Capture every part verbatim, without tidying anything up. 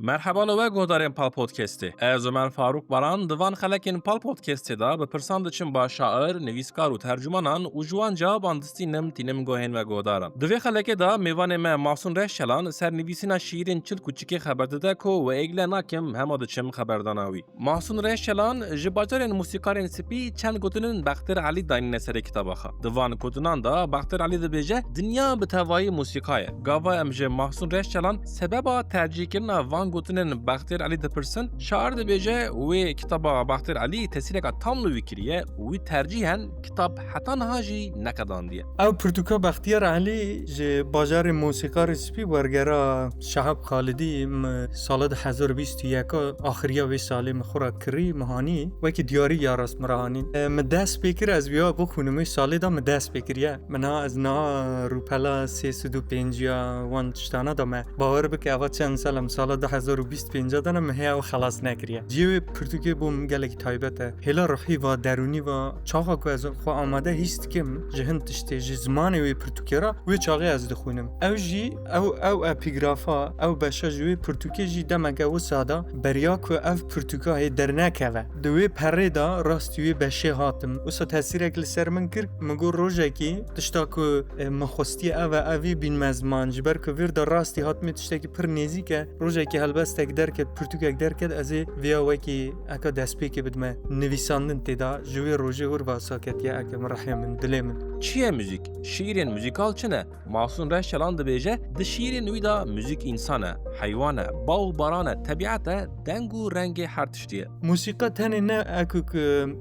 Merheba li we guhdarên Pal Podcastê. Ez Omer Farûk Baran di van xelekên Pal Podcastê de bi pirsan diçim ba şair, nivîskar û tercûmanan û ji wan cewaban distînim tînim guhên we guhdaran. Di vê xelekê de mêvanê me Masûn Reşçelan ser nivîsîna şîîrên çil kûçikê xeber dide ku we êgle nakim hema diçim xeberdana wî. Masûn Reşçelan ji bajarên mûsîkarên spî çend gotinên Bextêr Elî danîne serê kitaba xwe. Di van gotinan de Bextêr Elî dibêje, dinya bi tevayî mûsîka ye. Gava em ji Masûn Reşçelan sebeba tercîhkirina van gotinên Bextêr Elî dipirsin, şair dibêje, wê kitaba Bextêr Elî tesîreka tam li wî kiriye û wî tercîhen kitab heta niha jî neqedandiye. Ew pirtûka Bextiyar Elî ji bajarê mûsîkarê spî wergera Şehab Xalidî min sala du hezar û bîst û yek axiriya wê salê min xwe re kirî, min hanî, wekî diyarî ya rast min re hanîn. E, min dest pê kir ez wiya bixwînim, wê salê de min dest pê kiriye. Min ha ez niha rûpela sê sed û pêncî ya wan tiştana de me. Bawer bike, eva çend sal em, sala du hezar û bîst pênc de ne, min hê ew xelas nekiriye. Cihê wê pirtûkê bo min gelekî taybet e. Hêla ruhî va, derûnî va, çaxa ku ez xwe amade hîs dikim ji hin tiştê, ji zimanê wê pirtûkê re, wê çaxê ez dixwînim. Ew jî, ew, ew epîgrafa, ew beşa ji wê pirtûkê jî demeke wisa da, beriya ku ev pirtûka hê dernekeve. Di wê perê de rastî wê beşê hatim. Wisa tesîrek li ser min kir, min got rojekî tişta ku, e, min xwestiye ev e, ev ê bînme ziman. Ji ber ku vêr de rastî hatime tiştekî pir nêzîk e. Rojekî helbestek derket, pirtûkek derket, ez ê vêya wekî eka destpêkê bidime nivîsandin tê de. Ji wê rojê wir va saketiye eke min, rihê min, dilê min. Çi ye muzîk? Şîîrên muzîkal çi ne? Masûn Reşçelan dibêje, di şîîrên wî de muzîk însan e, heywan e, baw û baran e, tebîet e, deng û rengê her tiştî ye. Mûsîqa tenê ne eko ku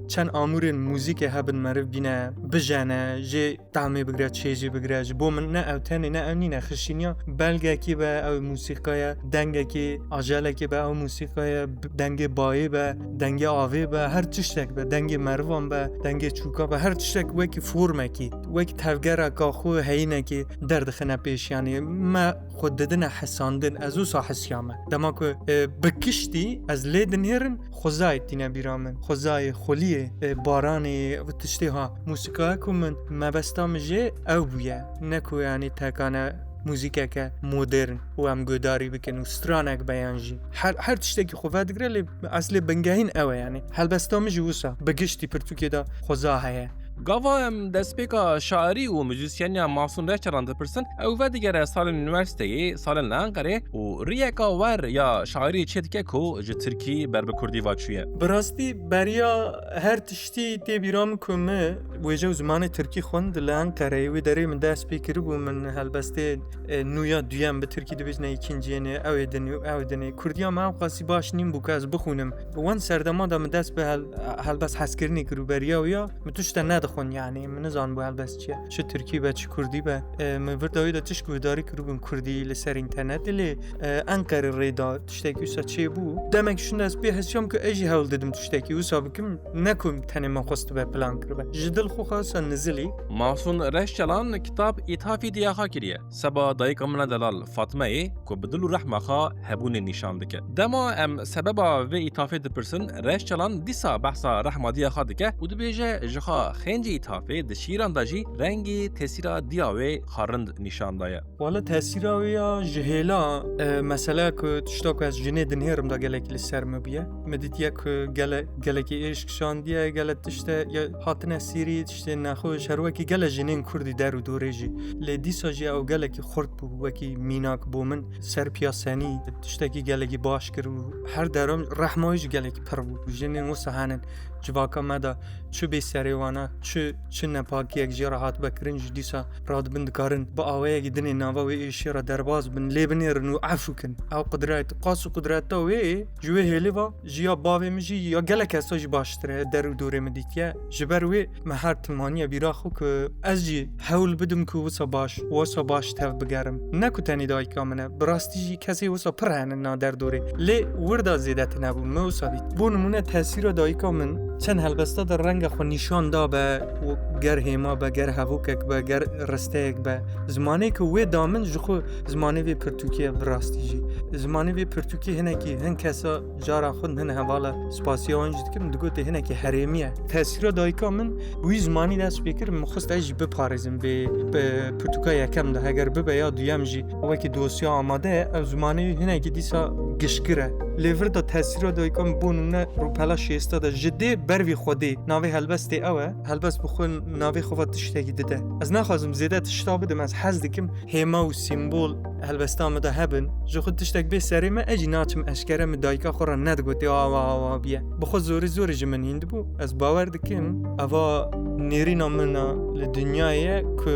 çend amûrên muzîkê hebin meriv bîne, bijene, jê tahmê bigire, çêjî bigire. Ji bo min ne ew tenê ne ew nîne. Xişîniya belgekî be, ew mûsîqa ye, dengekî ajelekî be, ew mûsîqa ye, dengê bayê be, dengê avê be, her tiştek be, dengê merivan be, dengê çûka be, her tiştek wekî formekî, wekî tevgereka xwe heyînekî derdixine pêş. Yanî me xwe didine hesandin, ez wisa hesiyame. Dema ku, e, bi giştî ez lê dinêrin, xwezayê tîne bîra min. Xwezayê, xweliyê, e, baranê, ev tiştê ha. Mûsîkaya ku min mebesta min jê ew bûye. Ne ku yanî tekane mûzîkeke modern û em guhdarî bikin û stranek be yan jî. Her, her tiştekî xwe vedigre, lê eslê bingehîn ew e yanî. Helbesta min jî wisa bi giştî pirtûkê de xweza heye. Gava em destpêka şairî û muzîsyeniya Masûn Reşçelan dipirsin, ew vedigere salên unîversîteyê, salên li Enqerê û riyeka wer ya şairî çêdike ku ji tirkî ber bi kurdî va çûye. Bi rastî beriya her tiştî tê bîra min ku min wêje û zimanê tirkî xwend li Enqereyê, wê derê min dest pê kiribû, min helbestê, e, nû ya duyem, bi tirkî dibêjine îkinciyê ne, ew ê din û ew ê dinê. Kurdiya me ew qasî baş nîn bû ku ez bixwînim. Wan serdema de min dest bi hel-, helbest hezkirinê kir û beriya wî ya min tişte nedixwin, yanî min nizanibû helbest çi ye. Çi tirkî be, çi kurdî be. E, min vir dawî de tişt guhdarî kiribûn kurdî li ser înternetê, lê, e, Enqerê rê da tiştekî wisa çêbû. Demek şûn ez pê hesiyam ku ez jî hewl didim tiştekî wisa bikim, ne ku tenê min xwestibe plan kiribe. Ji dil xwe xwe wisa nizilî. Masûn Reşçelan kitab Îthafî diya xwe kiriye. Seba dayika min a delal Fatmeyê ku bi dil û rehma xwe hebûnê nîşan dike. Dema em sebeba vê îtafê dipirsin, Reşçelan dîsa behsa rehma diya xwe dike û dibêje, ji xwe xêncî îtafê di şîran de jî rengê tesîra diya wê xwe rind nîşan daye. Wala tesîra wê ya ji hêla, e, mesela ku tişta ku ez jinê dinêrim de gelekî li ser min bûye. Min dîtiye ku gele-, gelekî êş kişandiye, gele tişte ya hatine sîrî, tiştê nexweş, her wekî gele jinên kurdî der û dorê jî. Lê dîsa jî ew gelekî xurt bû, wekî mînak bo min ser piya senî tiştekî gelekî baş kir û her deram rehma wî jî gelekî pir bû. Jinên wisa henin civaka me de çi bê serê wana, çi, çi nepakiyek jê re hatibe kirin, jî dîsa radibin dikarin bi awayekî dinê nava wê êşê re derbas bin, lê binêrin û efû kin. Ew qudret, qas û qudreta wê ê, ji wê hêlê ve ji ya bavê min jî ya gelek kesa jî baştir e, der û dorê min dîtiye. Ji ber wê min her tim aniye bîra xwe ku ez jî hewl bidim ku wisa baş, wisa baş tev bigerim. Ne ku tenê dayika min e, bi rastî jî kesê wisa pir henin na derdorê. Lê wir de zêde tune bû, min wisa dît. Bo nimûne tesîra dayika min Çend helbesta de renge xwe nîşan da be, û ger hêma be, ger hevokek be, ger risteyek be. Zimanê ku wê da min ji xwe zimanê vê pirtûkê ye bi rastî jî. Zimanê vê pirtûkê hinekî hin kesa cara xwe hin hevala spasiya wan jî dikim, digotê hinekî herêmî ye. Tesîra dayika min wî zimanî dest pê kir, min xwest ez jî biparêzim vê, bi pirtûka yekem de, heger bibe ya duyem jî wekî dosya amade ye, ev zimanê wî hinekî dîsa giştgir e. Lê vir de tesîra dayika min bo nimûne rûpela şêsta de ji dê ber vî xwedê navê helbestê ew e, helbest bi xwe navê xwe ve tiştekî dide. Ez naxwazim zêde tişta bidim, ez hez dikim hêma û sîmbol helbesta min de hebin. Ji xwe tiştek bê serê me, ez jî naçim eşkere, min dayika xwe re nedigotê awa awa bûye. Bi xwe zorê zorê ji min hîn dibû. Ez bawer dikim, eva nêrîna min a li dinyayê ye ku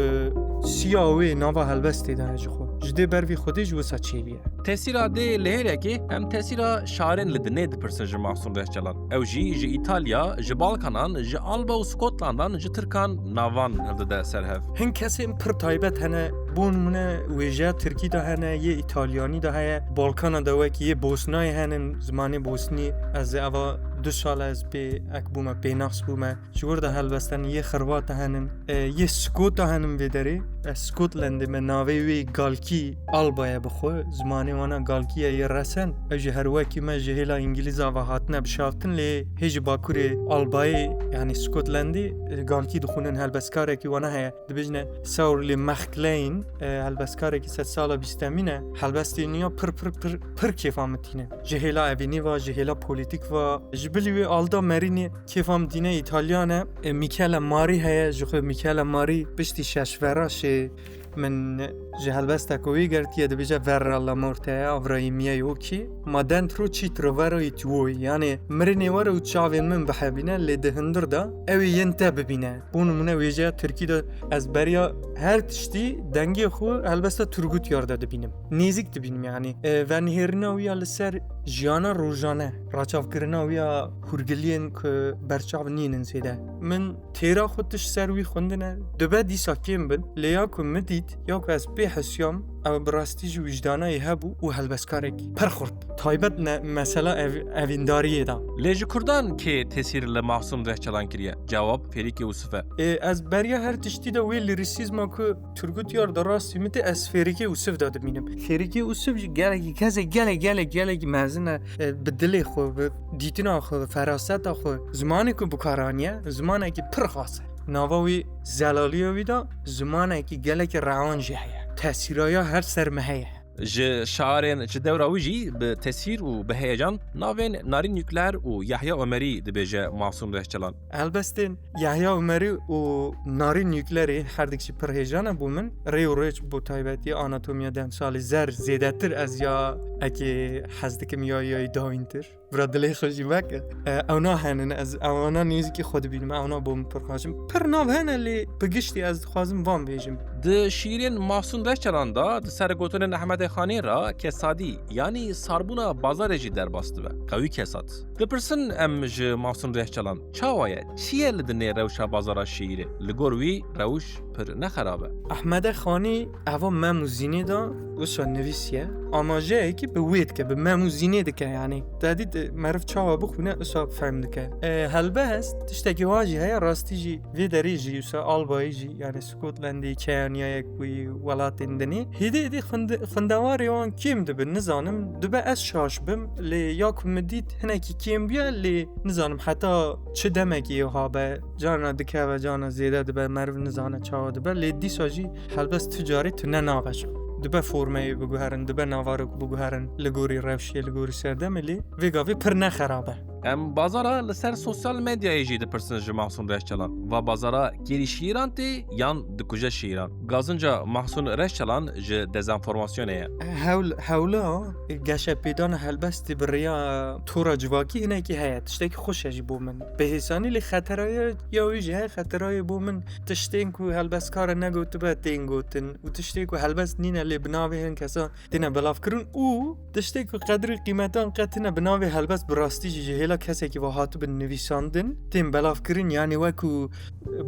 siya wê nava helbestê de ye ji xwe. Ji dê ber vî xwedê jî wisa çêbûye. Tesîra dê lihêrekê em tesîra şarên li dinê dipirsin ji Mahsûn Rehçelan. Ew jî ji Îtalya, ji Balkanan, ji Alba û Skotlandan, ji Tirkan navan hildide ser hev. Hin kesên pir taybet hene, bo nimûne wêjeya Tirkî de hene, yê Îtalyanî de heye, Balkana de wekî yê Bosnayê henin, zimanê Bosnî, ez ê eva du sal ez pê ek bûme, pênax bûme. Ji wir de helbestan yê Xirvata henin, e, yê Skota henin vê derê. E, Scotlandê me navê wê Galkî Alba ye bi xwe. Zimanê wana Galkî ye yê resen. Ew jî her wekî me ji hêla Îngilîza ve hatine bişaftin, lê hê ji Bakurê Albayê, yanî Scotlandê, e, Galkî dixwînin, helbestkarekî wana heye. Dibêjine Saurley MacLean, e, helbestkarekî sedsala bîstemîn e. Helbestê nû ya pir, pir, pir, pir kêfa min tîne. Ji hêla evînî ve, ji hêla polîtîk ve, ji bilî wê alda merînê kêfa min tîne Îtalyan e. E, Michele Mari heye, ji xwe Michele Mari piştî şeş vera şê min ji helbesteke wî girtiye, dibêje Verra la morte, avrayîmiye yokî. Ma dentro ci troverò i tuoi, yanî mirinê were û çavên min bihebîne, lê di hundir de ew ê yên te bibîne. Bo nimûne wêjeya Tirkî de ez beriya her tiştî dengê xwe helbesta Turgut Yar de dibînim. Nêzîk dibînim yanî. E, venihêrina wî ya li ser jiyana rojane, raçavkirina wî ya hûrgiliyên ku berçav nînin zêde. Min têra xwe tişt ser wî xwendine, dibe dîsa kêm bin, lê ya ku min dît, ya ku ez pê hesiyam, ew bi rastî jî wijdanayê hebû û helbestkarekî pir xurt. Taybet ne, mesela ev, evîndariyê de. Lê ji Kurdan kê tesîr li Mahsûn Rehçelan kiriye? Cewab Fêrîkê Ûsif e. Ê, ez beriya her tiştî de wê lîrîsîzma ku Turgut Yar de rastî min tê, ez Fêrîkê Ûsif de dibînim. Fêrîkê Ûsif jî gelekî kesê gelek, gelek, gelekî mezin e, e, bi dilê xwe, bi dîtina xwe, bi feraseta xwe, zimanê ku bi kar aniye, zimanekî pir xas e. Nava wî zelaliya wî de zimanekî gelekî rewan jî heye. Tesîraya her ser me heye. Ji şarên ji dewra wî jî bi tesîr û bi heyecan navên Narîn Nukleer û Yahya Omerî dibêje Mahsûn Rehçelan. Helbestên Yahya Omerî û Narîn Nukleerê her dik jî pir hêjan e bo min. Rê û rêç bo taybetî anatomiya demsalê zer zêdetir ez ya ekê hez dikim ya yayî dawîntir. Vira dilê xwe jî veke. E, ewna henin, ez ewna nêzîkî xwe dibînim, ewna bo min pir xweş in. Pir nav hene lê bi giştî ez dixwazim van bêjim. Di şîîrên Mahsûn Rehçelan de di ser gotinên Ehmedê Xanî re kesadî, yanî sarbûna bazarê jî derbas dibe. Qewî kesat. Dipirsin em ji Mahsûn Rehçelan, çawa ye? Çi ye li dinê rewşa bazara şîîrê? Li gor wî rewş pir ne xerab e. Ehmede Xanî eva Mem û Zînê de wisa nivîsiye. Amajeyekî bi wê dike, bi Mem û Zînê dike yanî. Te dît, e, meriv çawa bixwîne, wisa fehm dike. E, helbest, tiştekî wa jî heye, rastî jî vê derê jî, wisa Albayê jî, yanî Scotlandê, keyaniyayek wî welatên dinê. Hêdî hêdî xwinde-, xwindewarê wan kêm dibin, nizanim, dibe ez şaş bim, lê ya ku min dît hinekî kêm bûye, lê nizanim heta çi demekî ew habe, carna dikeve, carna zêde dibe, meriv nizane çawa dibe, lê dîsa jî helbest tu carî tune nabe jî. Dibe formeyê biguherin, dibe navarok biguherin, li gorî rewşê, li gorî serdemê, lê vê gavê pir ne xerab e. Em bazara li ser sosyal medyayê jî dipirsin ji Mahsûn Rehçelan. Va bazara kêrî şîîran tê yan dikuje şîîran? Gazinca Mahsûn Rehçelan ji dezenformasyonê ye. Hewl-, hewla geşepêdana helbestê bi rêya tora civakî hinekî heye. Tiştekî xweş e jî bo min. Bi hêsanî lê xeteraya ya wî jî heye, xeterayê bo min tiştên ku helbestkara negotibe tên gotin û tiştê ku helbest nîne lê bi navê hin kesa têne belavkirin û tiştê ku qedrî qîmetan qet tine bi navê helbest bi rastî jî ji hêla kesekî ve hatibin nivîsandin, tên belavkirin, yanî wekû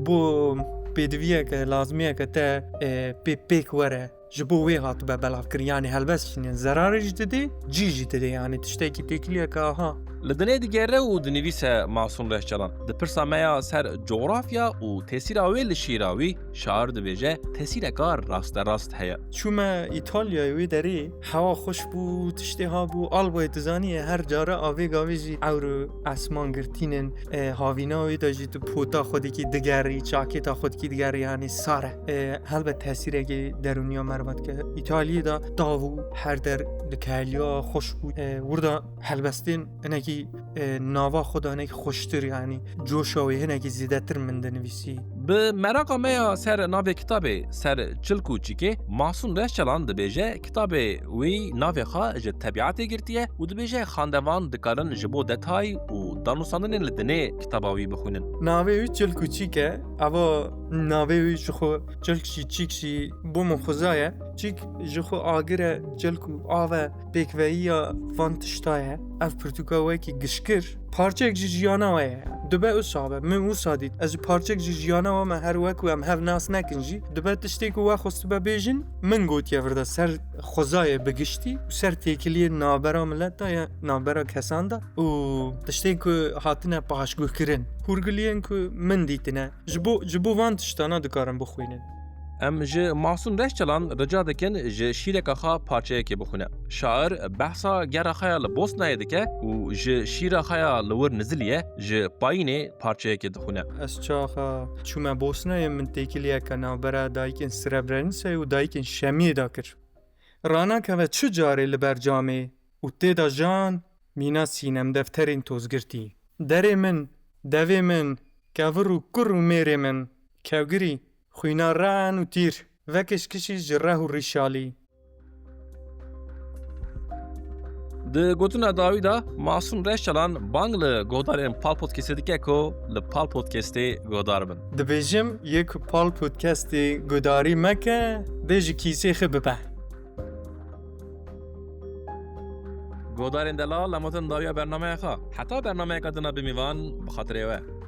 bo pêdiviyeke, lazimiyeke te, e, pê pêk were, ji bo wê hatibe belavkirin. Yanî helbest jî ne zerarê jî didê, cî jî didê. Yanî tiştekî têkiliyeke aha Li dinê digere û dinivîse Masûn Reşçelan. Di pirsa me ya ser cografya û tesîra wê li şîra wî, şair dibêje, tesîreka rasterast heye. Çûme Îtalyayê, wê derê hewa xweş bû, tiştê ha bû, albayê tu zanî, her cara avê gavê jî ewr û esman girtînin, e, havîna wê de jî tu pota xwedikî digerî, çakêta xwedikî digerî, yanî sar e. E, helbet tesîrekê derûniya merva dike. Îtalyê de tav û her der dikeliya xweş bû. E, wir de helbestên hinekî, e, nava xwe de hinekî xweştir, yanî coşa wê hinekî zêdetir min dinivîsî. Bi meraqa me ya ser navê kitabê, ser çilk û çîkê, Masûn Reşçelan dibêje, kitabê wî navê xwe ji tebiatê girtiye û dibêje, xandevan dikarin ji bo detay û danûstandinên li dinê kitaba wî bixwînin. Navê wî çilk û çîk e. Eva navê wî ji xwe çilk jî, çîk jî bo min xuza ye. Çîk ji xwe agir e, çilk û av e, pêkveyiya van tişta ye. Ev pirtûka wekî gişkir, parçeyek ji jiyana we ye. Dibe wisa be, min wisa dît. Ez û parçeyek ji jiyana we me, her wek we em hev nas nekin jî. Dibe tiştê ku we xwestibe bêjin, min gotiye vir de ser xwezayê bi giştî û ser têkiliyên navbera milet de ya navbera kesan de û tiştên ku hatine paşguhkirin, hûrgiliyên ku min dîtine, ji bo, ji bo van tiştana dikarin bixwînin. Em ji Masûn Reşçelan rica dikin ji şîreka xwe parçeyekê bixwîne. Şair behsa gera xwe ya li Bosnayê dike û ji şîra xwe ya li wir nizilî ye, ji payînê parçeyekê dixwîne. Ez çaxa çûme Bosnayê, min têkiliyeke navbera dayikên Srebrenicayê û dayikên Şemiyê de kir. Ranakeve çi carê li ber camê û tê de jan mîna sînemdefterên tozgirtî. Derê min, devê min, kevir û kur û mêrê min, kevgirî, xwîna ren û tîr, vekişkişî ji reh û rîşalî. Di gotina dawî de Masûn Reşçelan bang li guhdarên Pal Podcastê dike ku li Pal Podcastê guhdar bin. Dibêjim, yê ku Pal Podcastê guhdarî meke, dê ji kîsê xwe bibe. Guhdarên delal, em hatin dawiya bernameya xwe. Heta bernameyeka din a bimîvan, bi xatirê we.